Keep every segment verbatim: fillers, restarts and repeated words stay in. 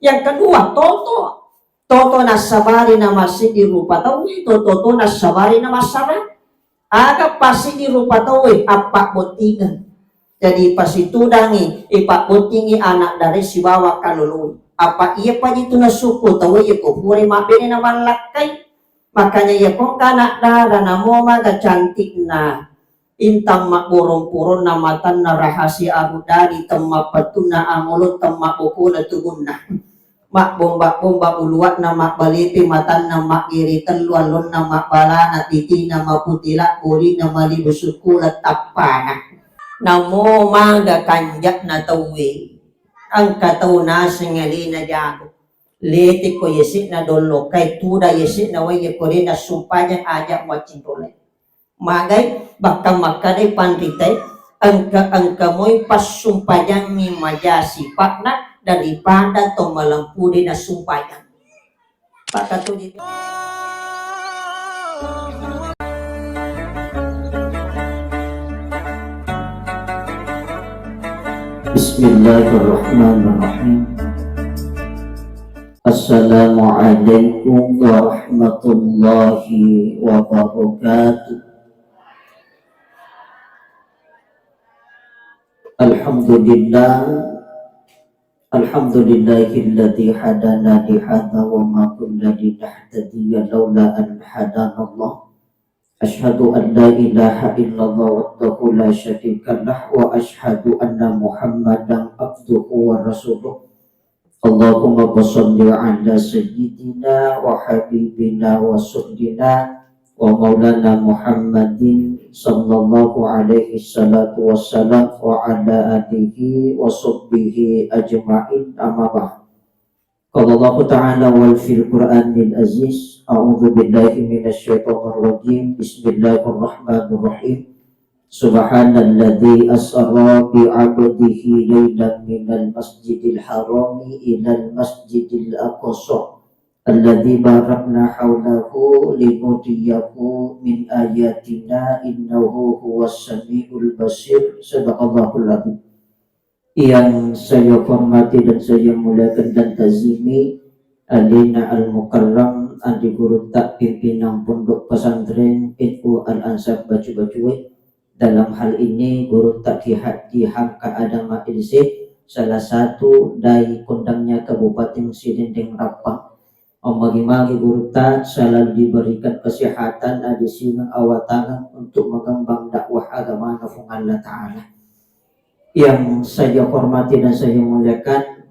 Yang kedua, toto. Toto nassabari namassiddi rupa tauwe, toto to nassabari namassara. Aga passiddi rupa tauwe, appabbottingeng. Jadi pasitudangi, ipabbottingi anak dare sibawa kaloloe. Apa iya pajitu nasukku tauwe iya ko pura mabbene namallakkai. Makanya iya ko engka anak dara namo maga cantikna. Intang mabborong-poronna matanna rahasia arudani, temmappettunna angolo, temmabbokona tugunna. Mabbomba-bomba uluwa'na, mabbalepe matanna, maggere tellu allonna, mabbalana titina, maputila bolina, malibu sukkuleng tappana. Namo maga kanja'na tauwe, engka tau naseng alena jago. Lete ko yase'na dollokai, tuda yase'na wai, yako de nassumpajang aja muaccinrolai. Magai, bahkan makkadai panritae, engka-engka moi passumpajangngi maja sipa'na daripada to malempu de nassumpajang. Pakatuji. Bismillahirrahmanirrahim. Assalamualaikum warahmatullahi wabarakatuh. Alhamdulillah. Alhamdulillahilladzi hadana lihadza wa ma kunna linahtadiya laula an hadanallah. Asyhadu an la ilaha illallah wahdahu la syarikalah wa asyhadu anna Muhammadan abduhu wa rasuluh. Allahumma shalli ala sayyidina wa habibina wa rasulina wa maulana Muhammadin sallallahu alaihi salatu wassalam wa ala alihi wa sahbihi ajma'in, amma ba'd. Qala Allahu ta'ala wal fil Qur'anil aziz, a'udzu billahi minasy syaithanir rajim. Bismillahirrahmanirrahim. Subhanalladzi asra bi 'abdihi lailan minal masjidil harami ilal masjidil aqsa alladzi barakna haulahu linuriyahu min ayatina innahu huwas samiul basir. Sadaqallahul adzim. Yang saya hormati dan saya muliakan dan ta'zimi, Alena Al-Mukarram, Andi Gurutta Pimpinan Pondok Pesantren N U Al-Ansar Bacu-Bacue, dalam hal ini Gurutta Ki Haji Hamka Adama L C, salah satu dai kondangnya Kabupaten Sidendeng Rappang. Magi-magi Gurutta selalu diberikan kesehatan, adisingeng, awatangan untuk mengembang dakwah agama Puang Allah Ta'ala. Yang saya hormati dan saya muliakan,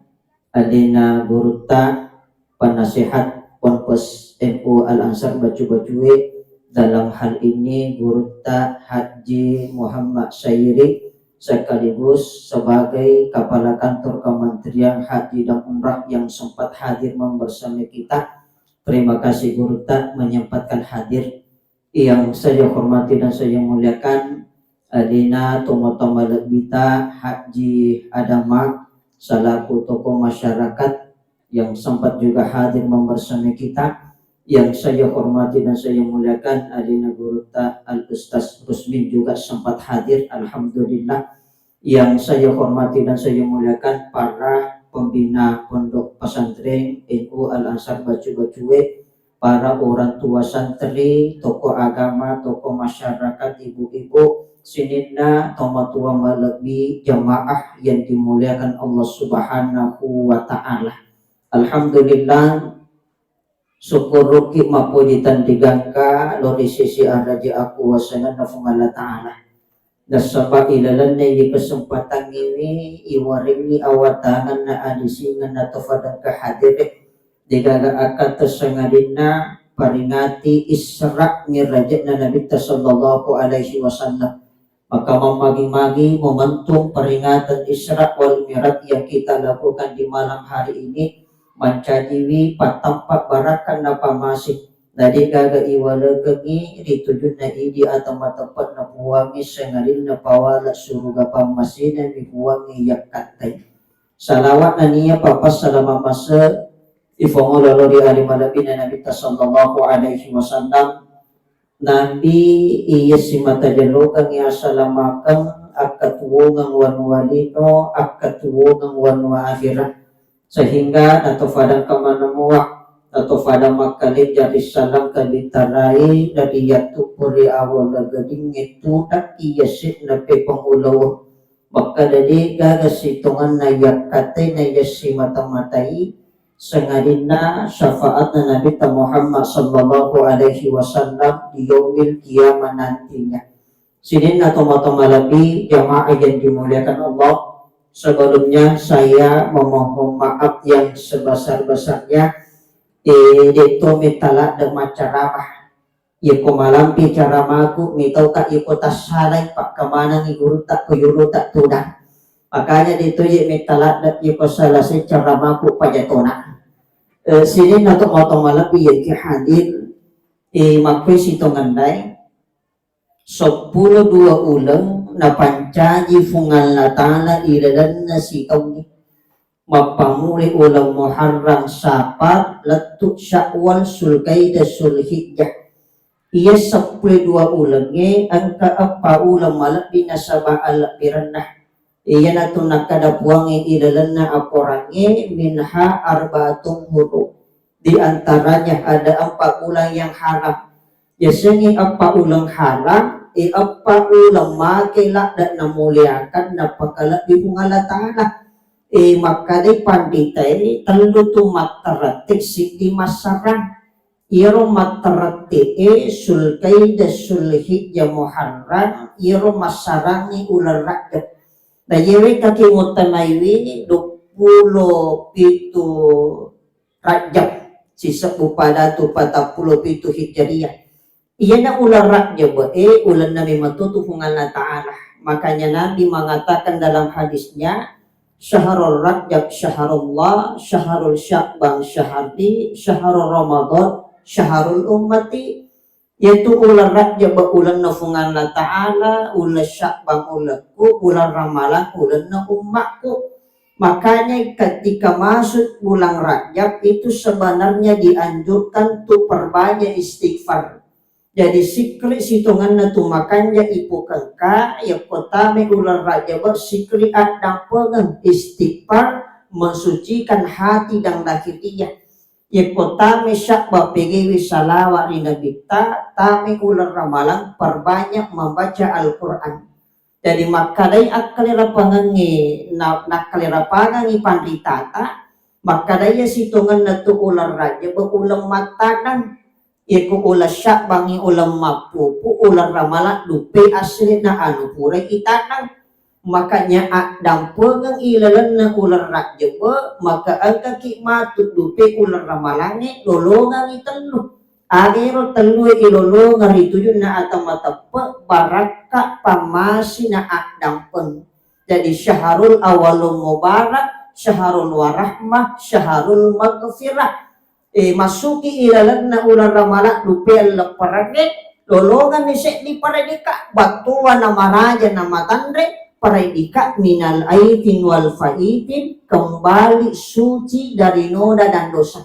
Alena Gurutta, Penasehat Ponpes N U Al-Ansar Bacu-Bacue, dalam hal ini Gurutta Haji Muhammad Sairi, sekaligus sebagai Kepala Kantor Kementerian Haji dan Umrah yang sempat hadir membersamai kita. Terima kasih Gurutta menyempatkan hadir. Yang saya hormati dan saya muliakan, Alena tomatoa malebbita Haji Adama selaku tokoh masyarakat yang sempat juga hadir membersamai kita. Yang saya hormati dan saya muliakan, Alena Gurutta Al Ustaz Rusmin juga sempat hadir, alhamdulillah. Yang saya hormati dan saya muliakan para pembina Pondok Pesantren N U Al Ansar Bacu-Bacue, para orang tua santri, tokoh agama, tokoh masyarakat, ibu-ibu, sininna tomatoa malebbi, jamaah yang dimuliakan Allah Subhanahu wa Ta'ala. Alhamdulillah, syukuruki mappoji tenrigangka lao ri sisi araja akuwasangenna Puang Allah Ta'ala. Nasaba ilalenna iwi kesempatangngiwi iwarengngi awatangenna adisingeng nato fadengka hadere, degaga akkatta sangadinna peringati Isra Mi'rajna Nabitta sallallahu alaihi wasallam. Maka mammagi-magi momentum peringatan Isra wal Mi'raj yang kita lakukan di malam hari ini mancajiwi pattampa barakka napamase. Na degaga iwalekengngi ri tujunna idi atau mateppe'na Puangnge, sangadinna pawala suruga pammasenami Puangnge yakkattai. Salawat nennia papassalama mase ifongolo lao ri ale malebbina Nabitta sallallahu alaihi wasallam. Nabi iya simata jolokengngi asalamakeng, akkatuwongeng wanua lino, akkatuwongeng wanua akhera. Sehingga nato fadang kamanamua, nato fadang makkalejja ri sallang kabitarai dari yattu puri awal gadingnge tudang iya se'na pepeng ulaweng. Makkada de gaga sitongenna yakkatai na iya simata-matai, sangadinna syafaatna Nabitta Muhammad sallallahu alaihi wasallam di yaumil qiyamah nantinya. Sininna tomatoa malebbi, jamaah yang dimuliakan Allah, sebelumnya saya memohon maaf yang sebesar-besarnya. Eh, detto metta ladde maccaramah. Yeko malampi caramaku, mitauka yeko tassalai, pakkamanangi gurutta ko yurutta tudang. Makanya detto ye metta ladde yeko selesai caramaku pajatona. Eh, sininna tomatoa malebbi yang hadir, eh, makkui sitongennae, seppulo dua uleng napancaji Fuang Allah Ta'ala ilalenna sitaungnge. Mappamulai uleng Muharram, Safar, lettu Syawal, Sulkaidah, Sulhijjah. Iya seppulo dua ulengnge engka eppa uleng malebbi nasaba alebbirenna. Iyanatu nakkeda Puangnge ilalenna akorangnge, "Minha arba'atun hurum." Di antaranya ada empat bulan yang haram. Yasengnge eppa uleng haram, e, eppa uleng make ladde namuliakan napakalebbi Puang Allah Ta'ala. E, makkadai panditae, tellu tu matterette, siddi massarang. Iyaro matterette e Sulkaidah, Sulhijjah, Muharram, iyaro massarangngi uleng Rajab. Nayewe kaki mutanaiwi duappulo pitu Rajab, sisebbu padatu patappulo pitu Hijriah. Iyana uleng Rajab e, ulenna memang tutu Puang Allah Ta'ala. Makanya Nabi mengatakan dalam hadisnya, "Syahrul Rajab syahrullah, syahrul Sya'ban syahri, syahrul Ramadan syahrul ummati." Yaitu uleng Rajab ulenna Puang Allah Ta'ala, uleng Sya'ban ulekku, uleng Ramalang ulenna ummakku. Makanya ketika masuk bulan Rajab itu sebenarnya dianjurkan tu perbanyak istighfar. Jadi sikri sitongenna tu makanja ipukengka, yakko tame uleng Rajab sikri addampengeng istighfar, mensucikan hati dan lahiriah. Yakko tame Sya'ban pegewi salawa ri Nabitta, tame uleng Ramalang perbanyak membaca Al-Quran. Jadi makkadai akkalerapangengnge na-, nakkalerapangengngi panritata, makkadai sitongenna tu uleng Rajab uleng mattadang. Yeko uleng Sya'bangngi uleng mappupu, uleng Ramalang duppe asli'na anu purai itadang. Makanya addampengeng ilalenna uleng Rajab, maka engkaki matu duppe uleng Ramalangnge lolongangngi tellu. Agero tellue ilolongeng ri tujunna ata mateppe, barakka pammasina addampeng. Jadi syahrul awalun mubarak, syahrul warahmah, syahrul maghfirah. E, masuki ilalenna uleng Ramalang duppe lepperangnge, lolonganni seddi paredika, battua na maraja na matanre, paredika minal aidin wal faidin, kembali suci dari noda dan dosa.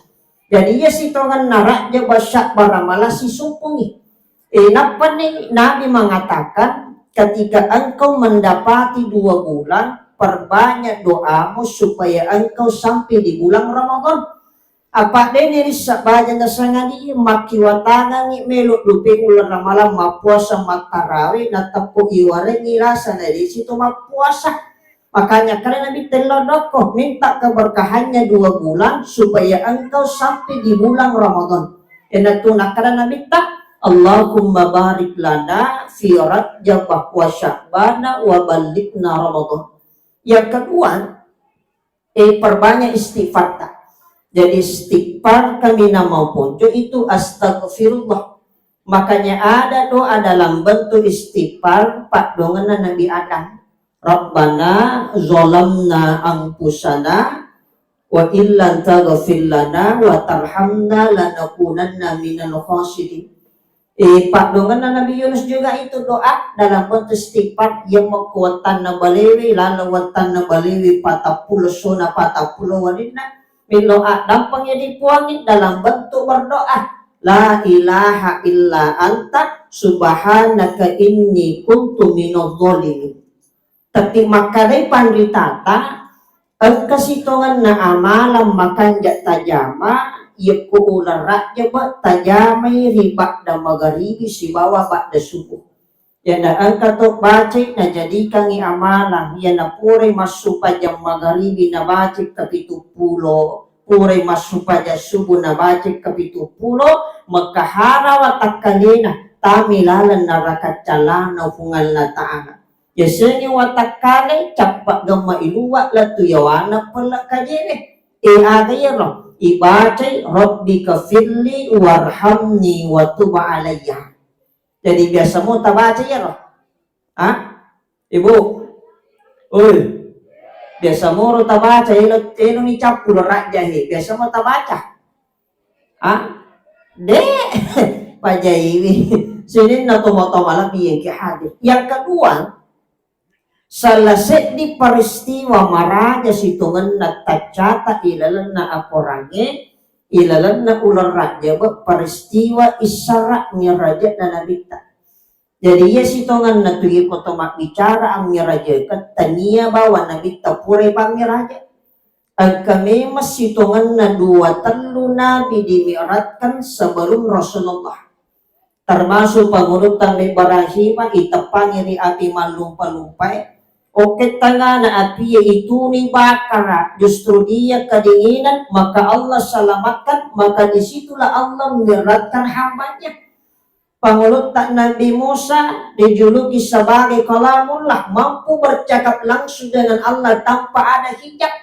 Jadi iya sitongenna Rajab, Sya'ban, Ramalang sisumpungi. E, nappani Nabi mengatakan, ketika engkau mendapati dua bulan, perbanyak doamu supaya engkau sampai di bulan Ramadan. Apa deni rissa baja nasangadi makkiwatangangi melo dupe uleng Ramalang mappuasa mattarawe nateppu iwarengi rasa na desi to mappuasa. Makanya kala Nabi tello dokko, minta keberkahannya dua bulan supaya engkau sampai di bulan Ramadan. Enatu nakkada Nabitta, Allahumma barik lana fi Rajab wa Sya'bana wa ballighna Ramadan. Yang kedua, eh, perbanyak istighfarta. Jadi istighfar kami nama ponco itu astagfirullah. Makanya ada doa dalam bentuk istighfar, paddoangenna Nabi Adam. Rabbana zalamna anfusana wa illam taghfir lana wa tarhamna lanakunanna minal khasirin. Eh, paddoangenna Nabi Yunus juga itu doa dalam bentuk istighfar, yang mekko wettanna balewe, laleng wettanna balewe patappulo sona patappulo waninna, melo addampeng ya dipuangi dalam bentuk berdoa, la ilaha illa anta subhanaka inni kuntu minadh dhalimin. Tapi makkadai panritata, Engka sitongenna amalang makanja tajama, yekko uleng rajjaba tajamai ri badda magaribi sibawa badda subuh. Iyana engka to bacai najadikangngi amalang, iyana purai massupajang magaribi nabacai kapituppulo, purai massupajang subuh nabacai kapituppulo, makkahara watakkalena tami laleng naraka callana Puang Allah Ta'ala. Yasengnge watakkalai cappa gemma iluwa lettu yawana pella kajewe. E, aga iyaro? Ibacai, "Rabbi kafirli warhamni wa tub alayya." Jadi biasa mo tabaca iyaro? Ah? Ibu? Oi. Biasa moro tabaca, elo, elo ni cappu lo rajjahe. Biasa mo tabaca? Ah? De'. Pajaiwi. Sininna tomo-tomo lebbi engke hadir. Yang kedua, salah seddi peristiwa maraja sitongenna taccata ilalenna akorangnge, ilalenna uleng rajjaba, peristiwa Isra Mi'rajna Nabitta. Jadi iya sitongenna tu iko to mabbicara ammirajekeng, tania bawang Nabitta purai pammiraja. Engka memang sitongenna dua tellu nabi dimi'rajkan sebelum Rasulullah. Termasuk pangulutta Nabi Ibrahim iteppangi ri api mallumpa-lumpae. Okke tangana apie ituni bakara, justru dia kedinginan, maka Allah selamatkan, maka disitulah Allah mi'rajkan hambanya. Pangulutta Nabi Musa dijuluki sebagai Kalamullah, mampu bercakap langsung dengan Allah tanpa ada hijab.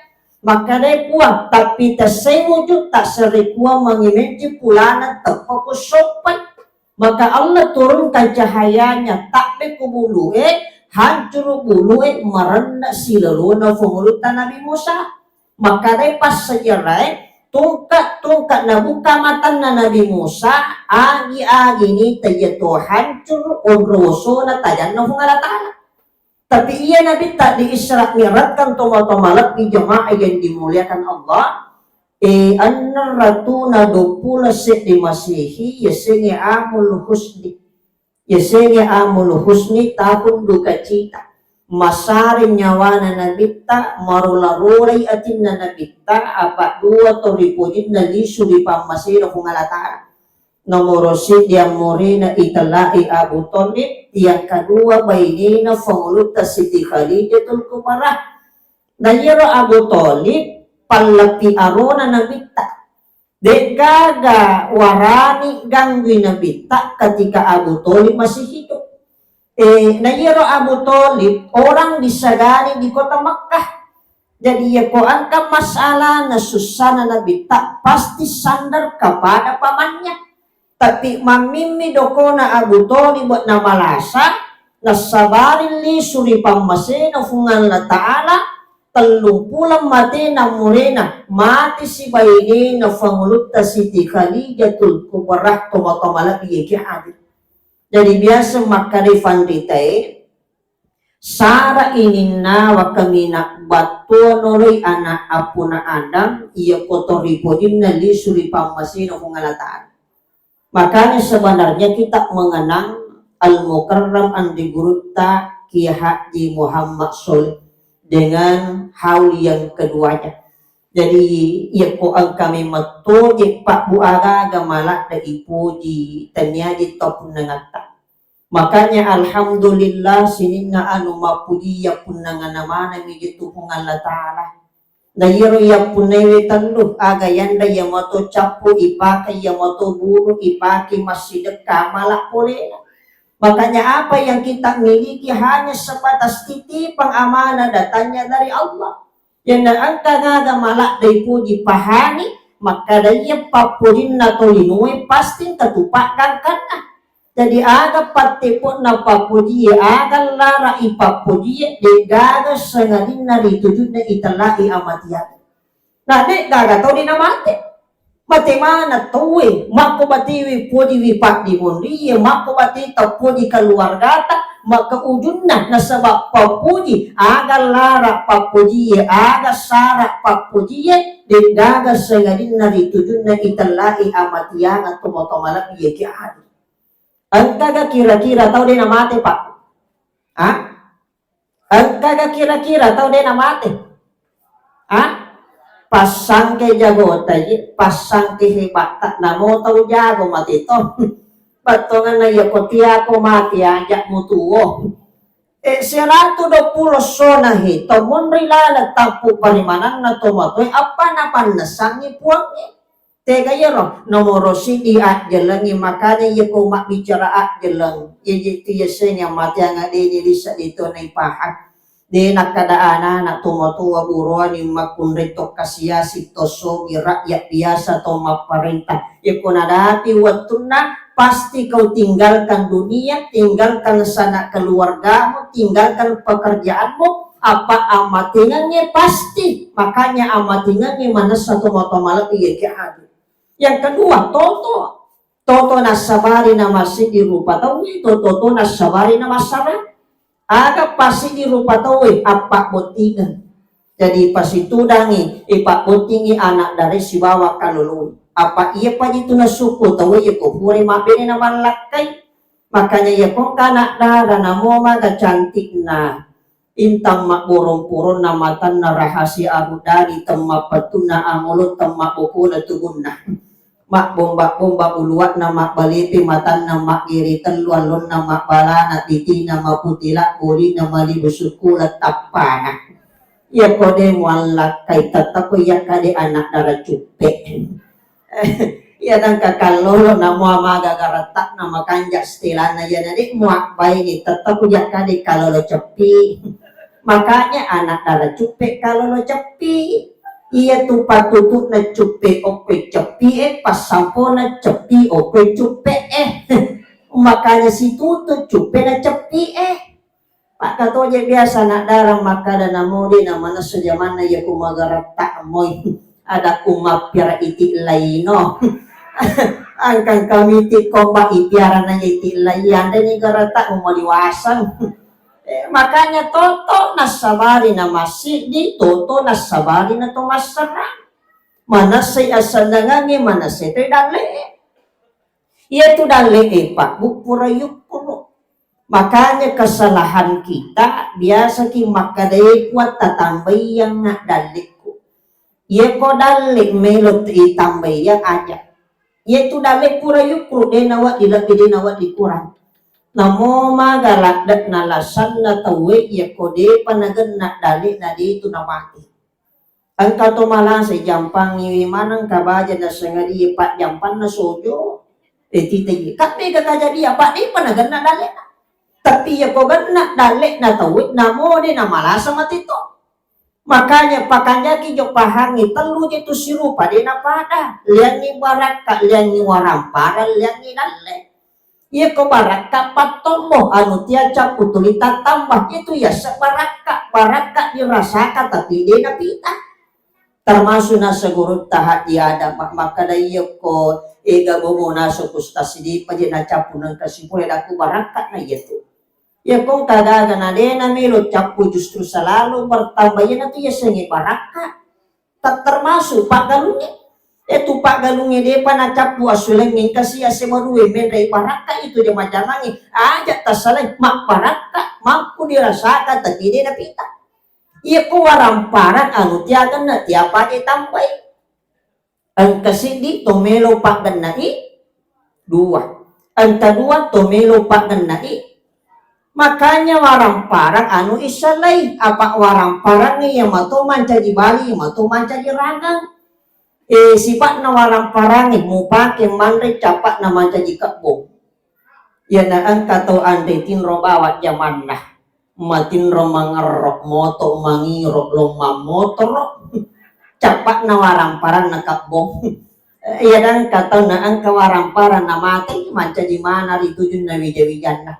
Makkedai Puang, tapi tessai wujud, tasserri Puang mangimenji pulana teppa ku soppai. Maka Allah turunkan cahayanya, tabbe ku bulue, hancuru bulue, marenna silolona pangulutta Nabi Musa. Makkedai passejarae, tungka-tungka nabuka matanna Nabi Musa, agi-agi nita iya to hancuru onro wosona tajanna Puang Allah Ta'ala. Tapi iya Nabitta di Isra Mi'rajkan, tomatoa malebbi jamaah yang dimuliakan Allah, e, enneng ratuna duappulo seddi Masehi, yasengnge Amul Husni. Yasengnge Amul Husni, tahun dukacita. Masare nyawana Nabitta, marola-rolai atinna Nabitta, apa dua to ripojinna lisu ri pammasena Puang Allah Ta'ala. Nomoro seddi ammorena itellai Abu Thalib, yang kedua bainena pangulutta Siti Khadijatul Kubra. Na iyaro Abu Thalib pallappi arona Nabitta. De'gaga warani ganggui Nabitta ketika Abu Thalib masih hidup. Eh, na iyaro Abu Thalib orang disegani di kota Makkah. Jadi, iya ko engka masalah na sussana Nabitta, pasti sandar kepada pamannya. Tapi mammimmi dokona Abu Thalib namalasa, nassabari lisu ri pammasena Puang Allah Ta'ala, tellung pulo matena murena, mate sibainena pangulutta Siti Khadijatul Kubra, tomatoa malebbi yake hadir. Jadi biasa makkeda fanritae, sara ininnawa kaminang battua noloi anak appuna Adam, iya koto ripojinna lisu ri pammasena Puang Allah Ta'ala. Makanya sebenarnya kita mengenang Al-Mukarram Andi Gurutta Kiai Haji Muhammad Sholeh dengan haul yang keduanya. Jadi, iya ko engka memang toje pabbu agaga maladde ipoji, taniaji tau punnangatta. Makanya alhamdulillah sininna anu mappuji iya punnangana maneng mi je tu Puang Allah Ta'ala. Na iyaro iyappunnaiwe tellu, aga yanre iya mato cappu ipake, iya mato bunu ipake massidekka mala polena. Makanya apa yang kita miliki hanya sebatas titipan amanah datangnya dari Allah. Yenna engka gaga maladde ipoji pahani, makkada iya pappojinna tolinoe pasti engka tu paggangkanna. Jadi aga pattepo'na pappojie, aga lara ipappojie, de'gaga sangadinna ritujunna itellai amatiang. Na de'gaga tau de namate. Mate maneng tauwe, makko batewe pojiwi paddimonrie, makko bateta poji keluargata, maka ujunna nasaba pappoji, aga lara pappojie, aga sara pappojie, de'gaga sangadinna ritujunna itellai amatiang tomatoa malebbi yake adi. Engkaga kira-kira tau de namate, Pak? Ah? Engkaga kira-kira tau de namate? Ha? Passangke jagota ji, passangke hebatta, namo tau jago mate to. Bettuanna iya ko tiako mate aja mutuo. E, siratu dua puluh sona he, to monri laleng tappu parimananna to matoe, apa napannessangi puangnge. Tega iyaro, nomoro siddi ajjelengngi, makanya iya ko mabbicara ajjeleng, iya je tu yasengnge amateang, de ni lisa de to naipahang. De nakkada ana-ana tomatoa buroani makkunrai to kasiasi, to sogi, rakyat biasa, to mapparenta. Iya ko nadapi wettunna, pasti kau tinggalkan dunia, tinggalkan sanak keluargamu, tinggalkan pekerjaanmu, apa amatengengnge pasti. Makanya amatengengnge manessa tomatoa malebbi iya ke adu. Yang kedua, toto. Toto nassabari namassiddi rupa tauwe, to-, toto nassabari namassarang. Aga passiddi rupa tauwe, appabbottingeng. Jadi pasitudangi, ipabbottingi anak dara sibawa kaloloe. Apa iya paji tu nasukku tauwe iya ko pura mabbene namallakkai. Makanya iya ko engka anak dara namo maga cantikna. Intang mabborong-poronna matanna, rahasia arudani, temmappettunna angolo, temmabbokona tugunna. Mabbomba-bomba buluanna, mabbalepe matanna, maggere tellu allonna, mabbalana titina, maputi labbolina, malibu sukkuleng tappana. Iya ko de muallakkai, tettako iya kade anak dara cuppe. Iya nangka kallolo namo maga garattakna, makanja setelanna, iyana de muabbaini, tettako iya kade kallolo ceppi. Makanya anak dara cuppe kallolo ceppi. Iya tu patutu'na cuppe okko ceppi e, passampona ceppi okko cuppe e. Makanya situtu cuppe na ceppi e. Pakkatoje biasa anak dara makkada, namo de namanessa jamanna iya ko magaratta moi. Ada ku mappiara iti laino. Angkang kami iti komba ipiara na iti lai, anre ni garatta mo diwasang. Eh, makanya toto nassabari na massiddi, toto nassabari na to masserang. Manessai assendangangnge, manessai to dalle. Iya tu dalle e, Pak, Bu, pura yukkuru. Makanya kesalahan kita, biasaki makkadai kuat tatambaiang dallekku. Iya ko dalle melo itambaiang aja. Iya tu dalle pura yukkuru, de nawedding lebbi, de nawedding kurang. Namo maga ladde'na lasanna tauwe, iya ko depa nagenna dalle na de tu namate. Engka to malasa jampangngi maneng ka baja nasengadie pajjampanna sojo. Eh, tita ye. Ka mega kajadian, apa depa nagenna dallena. Tapi iya ko genna dallena tauwe, namo de namalasa mate to. Makanya pakanjaki jo pahangi tellu je tu sirupa de napada. Liangi barakka, liangi waramparang, liangi dalle. Iya ko barakka pattombo, anu tia cappu tuli tattamba, itu yaseng barakka, barakka dirasaka tapi de napita. Termasuk nasa gurutta Haji Adam, ma-, makkada iya ko ega bobo naso ku sita sidipa je nacappu nengka sipule daku barakka na iya tu. Iya ko engka gaga na de namelo cappu justru selalu bertambah, iya na tu yasengnge barakka. Ta-, termasuk paggalungnge. Iya tu paggalungnge depa nacappu assulengnge, engka sia semarue menre barakka itu jama-jamangnge. Aja tassalai, mabbarakka, mampu dirasaka, tapi de napita. Iya ko waramparang anu tiagenna, tiapa je tambai. Engka siddi to melo paggennai, dua. Engka dua to melo paggennai. Makanya waramparang anu issalai, apa waramparang iya mato mancaji bali, iya mato mancaji rangeng. Eh, sipa'na waramparang mupake manre, capa'na mancaji kebbong. Iyana engka tau anre tinro bawang jamanna, matinro mangerro moto, mangiro lommang motoro, cappa'na waramparanna kebbong. Iyana engka tau na engka waramparang na mate, mancaji mana ri tujunna wija-wijanna.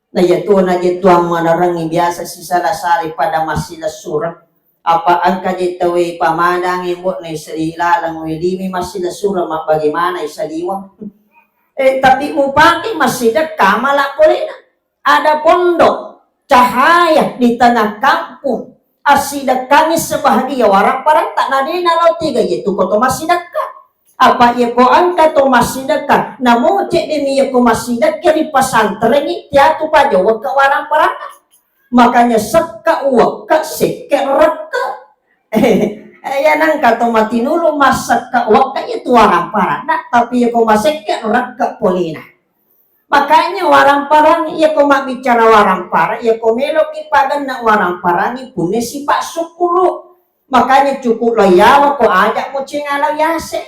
Na iya tuo na je tuang manarengngi biasa sisala-salai pada massilessureng. Apa engka je tauwe pamadangngi mbo na isali laleng we limi massilessureng, mabbagaimana isaliweng. Eh, tapi mupake massidekka mala polena. Ada pondok cahaya di tengah kampung, assidekkangi sebahagia waramparang, tak nadena lao tega yetu koto massidekka. Apa iya ko engka to massidekka, namo ceddemi iya ko massidekka ri pesantrengngi, tiatu paja wekka waramparang. Makanya sekka uwekka, sekke rekke. Iya nengka to matinulu massekka wekka iya tu warang paranna, tapi iya ko masekke rekka polena. Makanya warang parang, iya ko mabbicara warang parang, iya ko meloki pagenna warang parangi punna sipa sukkuru. Makanya cukup lo yawa ko aja mo cenga lo yase.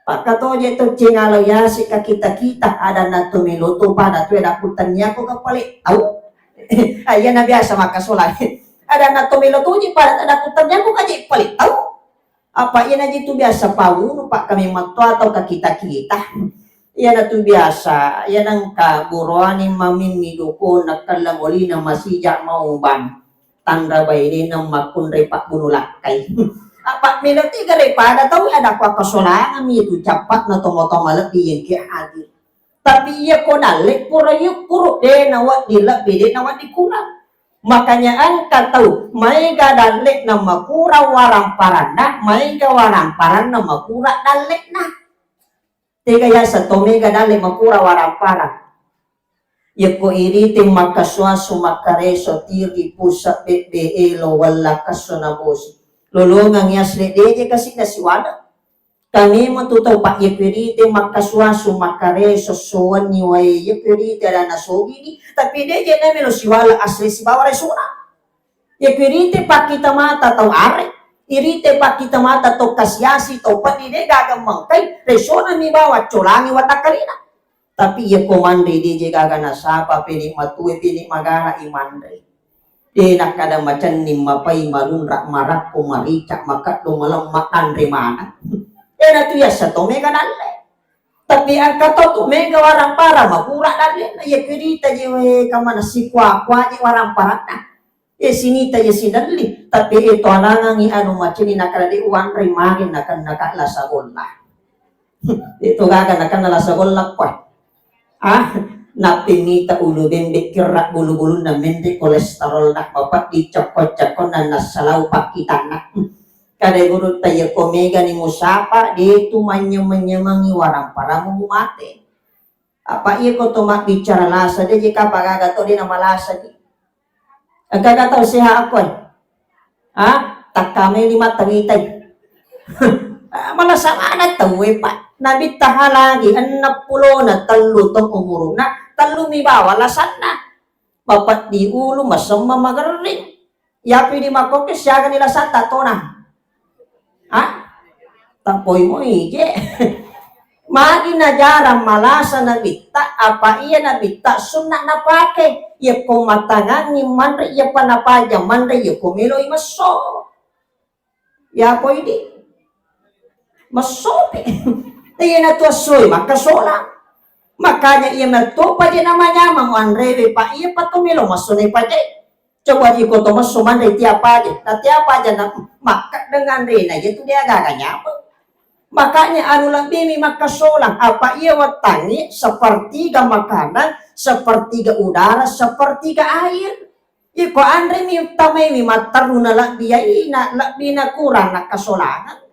Pakkatoje to cenga lo yase ka kita-kita, adanna to melo to pada tu ada kutannya ko kepale tau. Iya na biasa makkasola. Adanna to melo to je pada ada kutannya ko kaje pale tau. Apa iyana jitu biasa pawunu, Pak, kami mattoa atau ka kita-kita. Iyana tu biasa, iyana engka buroani mamimmi doko nakkella molina masija mau bang. Tanra bainena makkunrai pabbunu lakkai. Apa melo tiga daripada tau ada kuakkasolangami tu cappakna tomatoa malebbi yengke hadir. Tapi iya ko dalle pura yukkuru, de nawedding lebbi, de nawedding kurang. Makanya engka tau maega dalle'na makurang warang paranna, maega warang paranna makurang dalle'na. Tega yaseng to mega dalle makurang warang parang. Yekko irite makkasu-asu makkareso tiri pusa bebbe elo wella kasso na bosi. Lolongang yasle deje kasina siwada. Kami matu tau, Pak, iya kuirite makkasu-asu, makkareso, sowenni wae, iya kuirite adanna sogini, tapi de je namelo siwala asli sibawa resona. Iya kuirite pakkita mata tau are, irite pakkita mata tau kasiasi, tau peddi, de gaga mengkai, resona mi bawa colangi watakkalina. Tapi iya ko manre de je gaga nasaba, pede matue, pede magara i manre. De nakkada macenning, mapai, malunra, marakko, marica, makeddo, malemma, anre maneng. De natu yaseng to mega dalle. Tapi engka to tu mega warang parang makura dalle. Na iya kedita je we kamana sikua-kua je warang paranna. Iya sinita iya sinelli, tapi iya to anangangi anu macini nakkada de uwanrei magi nakenna ka lasa golla. Itu gaga nakenna lasa golla kua. Ah, nappimita ulu bembe kirra bulu-bulunna menre kolesterolna, mapeddi cokko-cokkonna nassalau pakkitanna. Kada gurutta iya ko megani musapa, de tu manyameng-nyamengi warang paramu mate. Apa iya ko to mabbicara lasa, de je kapa gaga to de namalasaki. Engka tau sehat akkoe? Ha? Takkamai lima tawitai. Malasa maneng tauwe, Pak. Nabitta halagi enneng pulona tellu taung umuruna, tellu mi bawa lasanna. Mapeddi ulu, masemmeng, magerring. Yapi di makkoke siaga ni lasatta tona? Ha? Tappoi moi je. Magi najarang malasa nabitta, apa iya nabitta sunna napake. Iya ko matangangi manre, iya pa napaja manre, iya ko meloi messo. Iya ko idi. Messopi. Iya natu assoi makkasola. Makanya iya metto paje namanyamang anrewe, Pak, iya pa to melo messo ne paje. Coba iko to messo manre tiap aja. Nah, tiap aja na makkeddeng anrena, iya tu de gaga nyameng. Makanya anu lebbi mi makkasolang, apa iya wettangngi sepertiga makanan, sepertiga udara, sepertiga air. Iko anre mi uttamai mi matteru na lebbi ai na lebbi na kurang nakkasolangeng.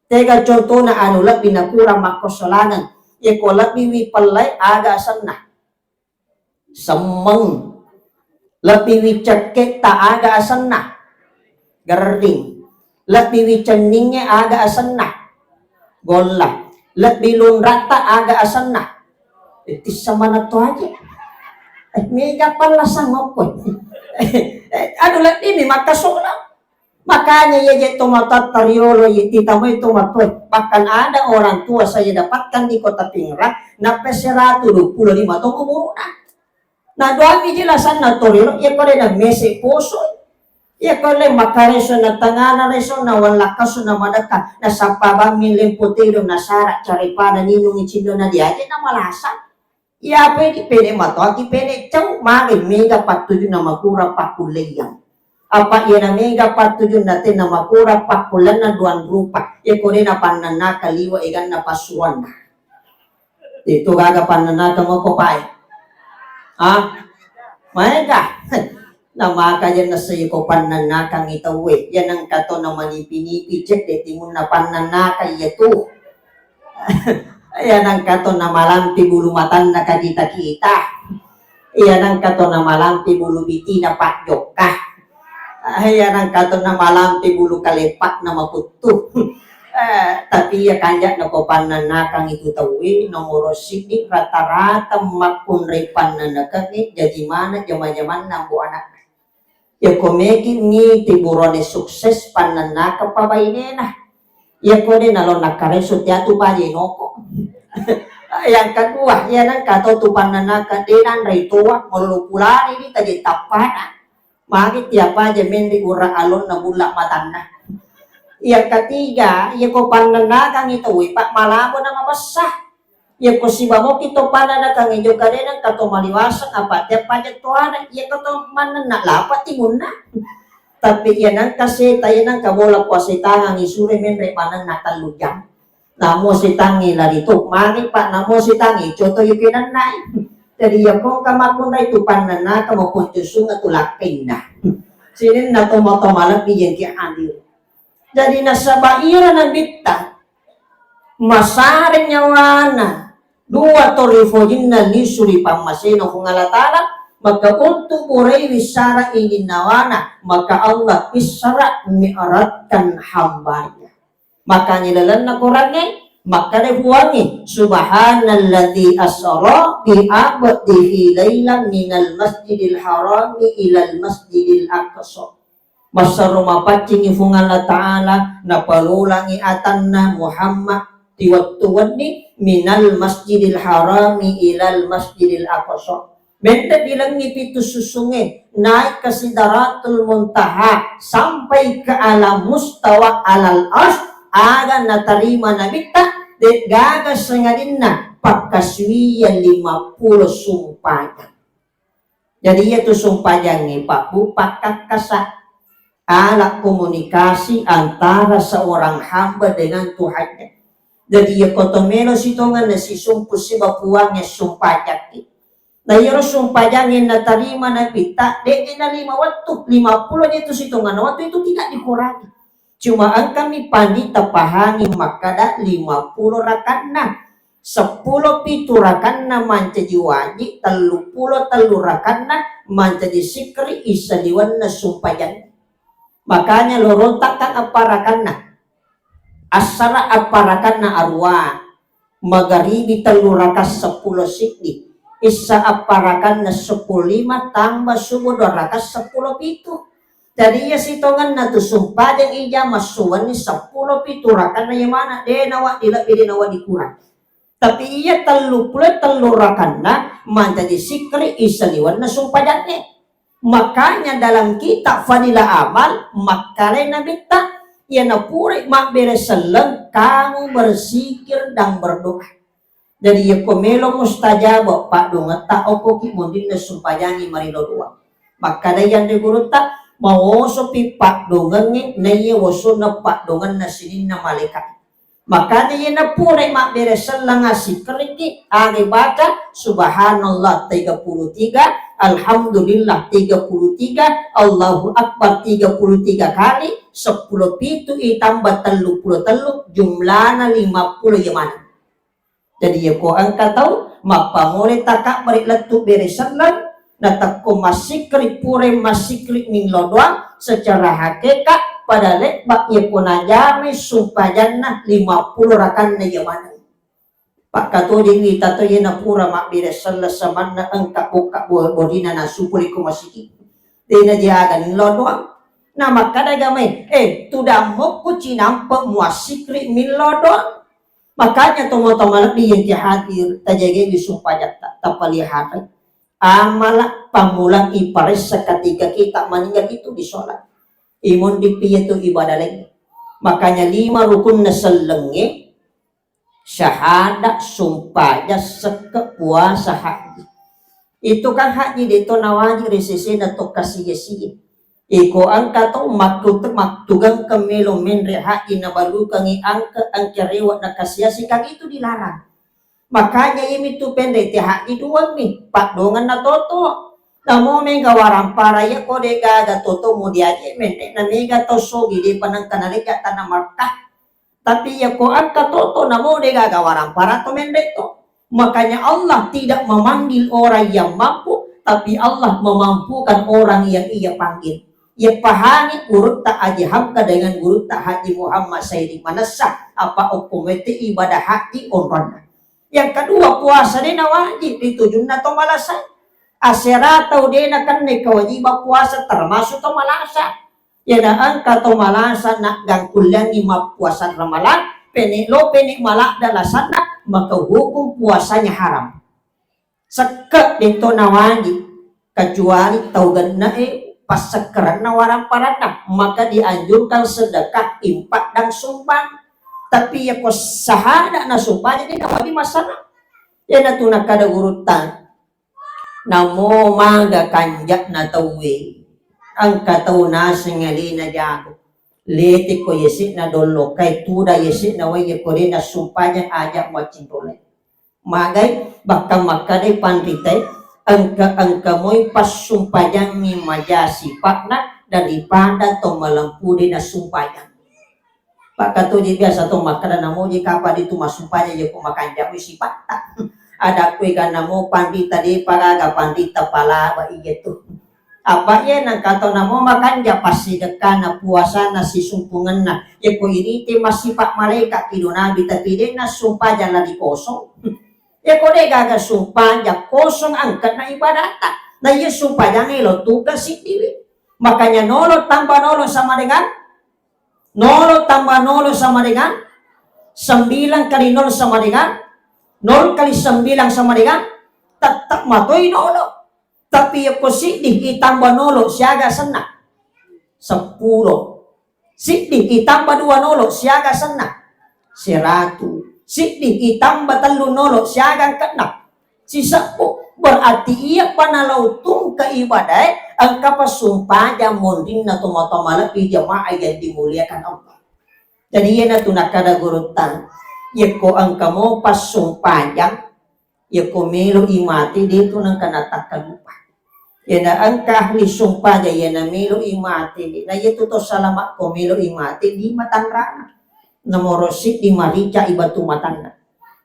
Tega contona anu lebbi na kurang makkasolangeng. Iko lebbi wi pellai aga asenna. Semmeng. Lebbi wi cekketta aga asenna? Gerring. Lebbi wi cenningnge aga asenna? Golla. Lebbi lunratta aga asenna? Eh, tissa maneng to aja. Eh, mega pallasang okko. Eh, anu lebbi mi makkasolang. Makanya iya je tomatoatta riolo, iya titamai tomatoa. Bahkan ada orang tua saya dapatkan di Kota Pingrang, nappa seratu dua puluh lima taung umurna. Na doangi je lasanna toriro, iya ko de na mese poso. Iya ko le makareso na tangana reso na wallakaso na madekka, na sappa bammi lempo tedo na sara caripada ninungi cindo na diaje na malasa. Iyapai dipede matoaki pede cau, magi mega pattujunna makurang pakkulleiang. Apa iyana mega pattujunna tenna makurang pakkullenna duang rupa, iyako de napannennaka liwe eganna passuroanna. Itu gaga pannennaka moko pae. Ah, maega. Namaka je nassai ko pannannakangngi tauwe, iya nengka to namanipi-nipi cedde timunna pannannakang iya tu. Iya nengka to namalampi bulu matanna kagita-kita. Iya nengka to namalampi bulu bitina pajjokka. Ah, iya nangka to na malampe bulu kalepakna makuttu. Eh, tapi iya kanja nako pannannakangngi tu tauwe, nomoro siddi rata-rata makkunrai pannannakangngi jaji maneng jama-jamanna ambo anakna. Yako megi mite burane sukses pannannakang pabainena. Yako de nalo nakkareso tiatu baje noko. Yang kedua, iya nangka to tu pannanakang de nanrei toa, melolo pulani di taje tappana. Magi tiap aja menri ura alonna bulla matanna. Yang ketiga, yako pannannakangngi tauwe, Pak, malabo na mabessa. Yako sibamoki to pannanakang ijo kadena kato maliwaseng apa tiap aja toana, yako to mannenna lapa timunna. Tapi iya nangka seta, iya nangka bola puasa tangangngi sure menre manenna tellu jam. Namo setangngi lari to, magi, Pak, namo setangngi coto yuki nennai. Jadi yako kamakkunrai tu pannanakang maponcosunga tu lakkainna. Sininna tomo-tomo lebbi yang ki hadir. Jadi nasaba ira nabitta masare nyawana dua to rifojinna lisu ri pammasena Puang Allah Ta'ala, maka untuk burai wissara ininnawana, maka Allah isra mi'rajkan hambanya. Makanya lalenna Qurangnge, makkada Puangnge, "Subhanalladzi asra bi abdihi lailan minal masjidil harami ilal masjidil aqsa." Massaro mapaccingi Puang Allah Ta'ala, napalolangi atanna Muhammad tiwettu wenni minal masjidil harami ilal masjidil aqsa. Menre dilengi pitu susungnge, naik ke Sidratul Muntaha, sampai ke alam mustawa alal arsy, aga natarima nabitta, de gaga sengadinna pakkasuwiyang lima pulo sumpajang. Jadi iya tu sumpajangnge, Pak, Bu, pakkakkasa alat komunikasi antara seorang hamba dengan Tuhannya. Jadi iya koto melo sitongenna sisumpu siba Puangnge sumpajakki. Na iyaro sumpajangnge natarima nabitta, de'ni na lima wettu, lima pulo je tu sitongenna wettu itu tidak dikurangi. Cuma engkami pandita pahangi makkada lima pulo rakanna, seppulo pitu rakanna mancaji wajib, tellu pulo tellu rakanna mancaji sikri isaliwenna sumpajang. Makanya lorotakkan apparakanna. Assara apparakanna arua, magaribi tellu raka seppulo siddi, issa apparakanna seppulo lima tambah subuh dua raka seppulo pitu. Jadi iya sitongenna tu sumpajang ija massuwenni seppulo pitu rakanna iya mana, de nawa dilebbi, de nawa dikurang. Tapi iya tellu pulo tellu rakanna mancaji sikri isaliwenna sumpajangnge. Makanya dalam kitab Fadilah Amal, makkalai nabitta, iya napura mabbere selleng, kamu berzikir dan berdoa. Jadi yako melo mustajab paddongetta, okkoki mondinna sumpajangi marilo doang. Makkadai anre gurutta, mawosopi paddongengnge naiya wosonna paddongenna sininna malaika. Makanya iya napurai mabbere selleng assikkiriki, aga baca subhanallah tiga puluh tiga, alhamdulillah tiga puluh tiga, Allahu Akbar tiga puluh tiga kali, seppulo pitu itambah tellu pulo tellu, jumlana lima pulo iya maneng. Jadi yako engka tau mappamulai takabbere lettu bere selleng, natekko massikri, purai massikri millau doang, secara hakikat pada lebba yako najamai sumpajanna lima pulo rakanna iya maneng. Pakkatojeng wita to iya napura mabbere selleng samanna engka bokka bo-, borina nasupuli ko masigi. Dena jaga millau doang. Na makkada gamai, eh, tudammokku cinampe muassikri millau doang. Makanya tomatoa malebbi yang ki hadir, tajagai sumpajatta, tapalihatai. Amala pammula iparessa ketika kita meninggal itu di sholat. Imon di piye tu ibadah lain. Makanya lima rukunna sellengnge, syahada, sumpaja, sekke, puasa, haji. Itu kan haji de to nawajib ri sesena to kasiye-siye. Iko engka to maktu-, maktugengkeng melo menre haji nabalukengi angke, engke rewe nakasiasi, kan itu dilarang. Makanya iyami tu penre te haji duammi, paddongeng na toto. Namo mega warampara iya ko de gaga toto mu diaje menre na mega tau sogi de panengka naleja tanah Makkah. Tapi iya ko engka toto namo de gaga warampara to menre to. Makanya Allah tidak memanggil orang yang mampu, tapi Allah memampukan orang yang Ia panggil. Iyappahangi gurutta Haji Hamka dengan gurutta Haji Muhammad Saidi manessa apa okko mete ibadah haji onronna. Yang kedua, puasa de nawajib ri tujunna to malasa. Asera tau de nakenna kewajiban puasa termasuk to malasa. Iyana engka to malasa naggangkulleangngi mappuasa Ramalang, pene lo pene maladda lasanna, maka hukum puasanya haram. Sekke de to nawajib, kecuali tau genne'e passekkerenna waramparanna, maka dianjurkan sedekah, infak, dan sumbang. Tapi yako sahada na sumbang, jadi nawajib massarang. Iyana tu nakkeda gurutta, namo maga kanja'na tauwe, engka tau naseng alena jago, lete ko yase'na dollo, kai tuda yase'na wai, yako de nassumpajang aja muaccinrolai. Magai, bahkan makkedai panritae, engka-engka moi passumpajangngi maja sipa'na daripada to malempu de nassumpajang. Pakkatoji biasa to makkeda, namoji kapang ditu massumpajang, yako makanja moi sipatta. Ada kue ganna mo panrita de pagaga panrita palaba iya tu. Apa iye nangka to namo makanja passidekkana puasana sisumpungenna. Yako irite massipa malaika pido nabi tapi de nassumpajang lari kosong. Yako de gaga sumpajang kosong angkena ibadatta. Na iya sumpajangnge lo tuga siddiwi. Makanya nolo tambah nolo sama dengan nolo tambah nolo sama dengan sembilan kali nol sama dengan nol kali sembilan sama dengan tetap matoi nolo. Tapi yako siddi itambah nolo siaga senna? Seppulo. Siddi itambah dua nolo siaga senna? Seratu. Siddi itambah tellu nolo siaga angkenna? Sisebbu. Berarti iyapa nalau tungke ibadae engkapa sumpajang monrinna tomatoa malebbi jamaah yang dimuliakan Allah. Jadi iyana tu nakkeda gurutta, yako engka mo passumpajang, yako melo i mate de tu nengka natakkalupa. Iyana engka ahli sumpajang iyana melo i mate de, na iya tu to salama ko melo i mate lima tanrana. Nomoro siddi marica i batu matanna.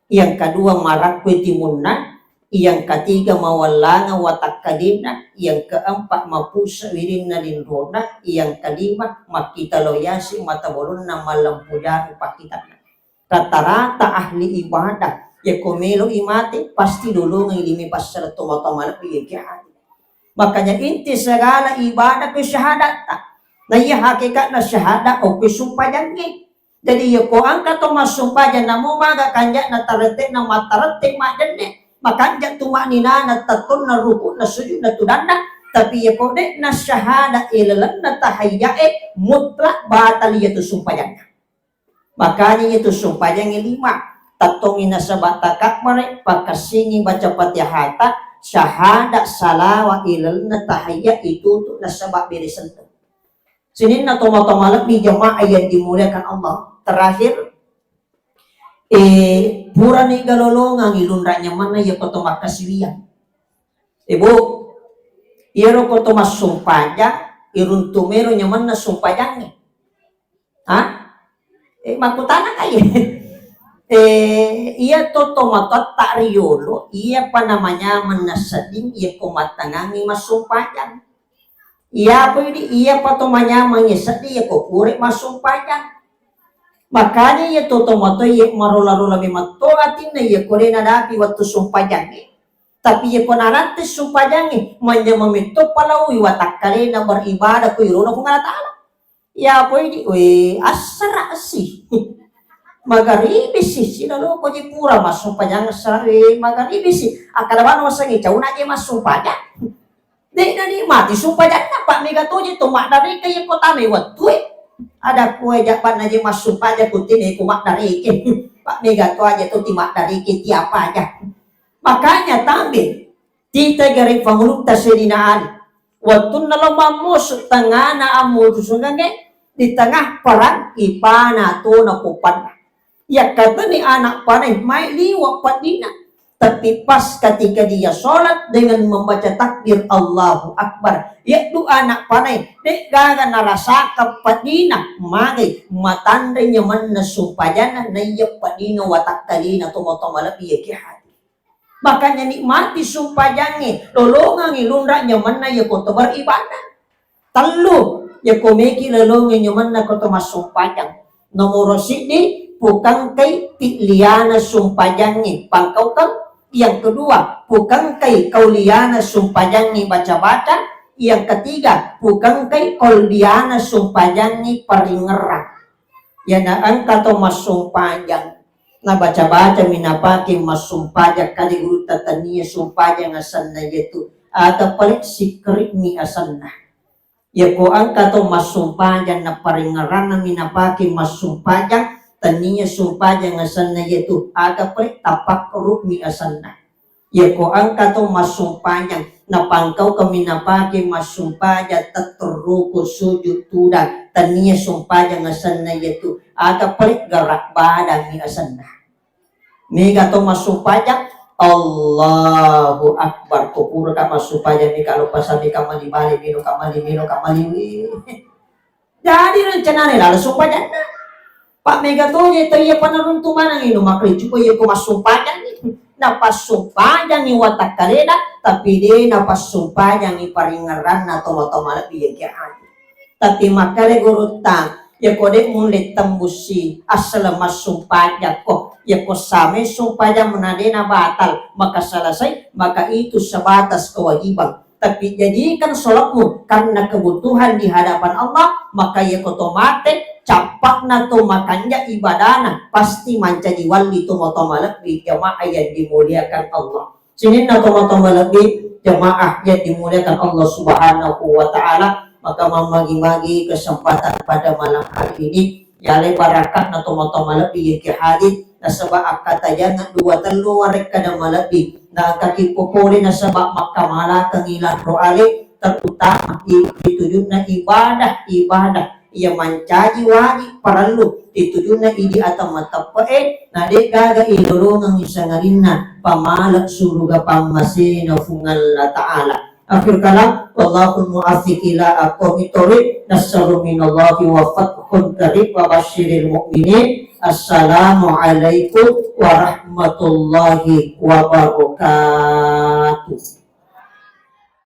Yang kedua, marakkue timunna. Yang ketiga, mawellangang watakkalena. Yang keempat, mapusse wirinna linrona. Yang kelima, makkita lo yase mata bolonna mallempu jaru pakkitanna. Rata-rata ahli ibadah, yako melo i mate, pasti lolongengi lime passala tomatoa malebbi yake hadir. Makanya inti segala ibadah ke syahadatta. Na iya hakikatna syahadat okko sumpajangnge. Jadi yako engka to massumpajang namo maga kanja'na tarette'na mattarette majjenne, makanja tuma'ninana tettonna ruku'na sujudna tudanna, tapi yako de'na syahada ilalenna tahayya'e mutlak batal iyatu sumpajanna. Makanya iyatu sumpajangnge lima, tettongi nasaba takabbare, pakessingi baca Fatihata, syahada, salawa ilalenna tahayya itutu nasaba bere sentuh. Sininna tomatoa malebbi jamaah yang dimuliakan Allah. Terakhir, eh, purani galolongang ilunra nyamanna iya koto makkasiwiang. Ibu, iyaro koto massumpajang, iruntu mero nyamanna sumpajangnge. Hah? Eh, makkutana kai? Eh, iya to tomatoatta riolo, iyapa namanyameng nasedding, iya ko mattangangi massumpajang. Iyapa idi, iyapa to manyameng iya sedding iya ko pura massumpajang. Makanya iya to tomatoa iya marola-rola memetto atinna iya ko de nadapi wettu sumpajangnge. Tapi iya ko narante sumpajangnge, manyameng metto palaui watakkalena beribadah ko irona Puang Allah Taala. Iyapa idi, we, assara si. Magaribi si, siloloko ji pura massumpajang assara, we, magaribi si. Akkada bano wasengnge cauna je massumpajang. De'na nikmati sumpajanna, pak mega toje to maddareka iya ko tame wettue. Ada kue jabanna je massumpajang kutine ko maddareke. Pak mega to aja to ti maddareke tiapa aja. Makanya tambe tita gare pangulutta Sayyidina Ali. Wettunna lo mammusu tengana ammususengnge di tengah perang ipana tona popanna. Yakkateni anak panai mai liwa paddina. Tapi pas ketika dia sholat dengan membaca takbir Allahu Akbar, yeddu anak panai de gaga narasakang paddina, magai matanre nyamanna sumpajanna naiya paddina watakkalena tomatoa malebbi yake hadir. Makanya nikmati sumpajangnge, lolongangi lunra nyamanna iya koto beribadah. Tellu, Yako meki lolongi nyomanna ko to massumpajang. Nomoro siddi, pukangkai pi'liana sumpajangngi, pangkaukeng. Yang kedua, pukangkai kauliana sumpajangngi baca-baca. Yang ketiga, pukangkai kolbiana sumpajangngi paringerrang. Yana engka to massumpajang, nabaca-baca mi napake massumpajang, kade gurutta tania sumpajang asenna yetu, aga pale sikrik mi asenna. Yako engka to massumpajang naparingerranna mi napake massumpajang, tania sumpajang asenna yetu, aga pale tapakru mi asenna. Yako engka to massumpajang, napangkaukeng mi napake massumpajang tetteruku sujud tudang, tania sumpajang asenna yetu, aga pale gerak badan mi asenna. Mega to massumpajang, Allahu Akbar, ko pura ka massumpajang mega lo pasang mega mali-mali melo ka mali melo ka mali. Jadi rencanana laleng sumpajanna. Pak mega toje to iya panaruntu maneng ino makricuko iya ko massumpajangi. Napassumpajangi watakkalena, tapi de napassumpajangi paringerranna tomatoa malebbi iya kia anu. Tapi makkeda gurutta, yako de mulle tembussi assaleng massumpajang ko, yako samai sumpajang mena de nabatal, maka selesai, maka itu sebatas kewajiban. Tapi jadikan sholatmu karena kebutuhan di hadapan Allah, maka yako to mate, cappakna to makanja ibadana, pasti mancaji walli to moto malebbi jamaah yang dimuliakan Allah. Sininna to moto malebbi jamaah yang dimuliakan Allah Subhanahu wa Ta'ala, maka mamagi-magi kesempatan pada malam hari ini, yale barakatna to moto malebbi yake hadir, nasaba akkatajanna dua tellu warekkada malebbi, na kaki popole nasaba makkamalakengi lanro ale, terutama i-, ritujunna ibadah-ibadah iya mancaji wajib parellu ritujunna idi atau mateppe'e, na de gaga ilolongengi sangadinna pamale suruga pammasena Fuang Allah Ta'ala. Akhir kalam, wallahul muwaffiq ila aqwamit thoriq, nasrun minallahi wa fathun qarib wa basyiril mu'minin. Assalamualaikum warahmatullahi wabarakatuh.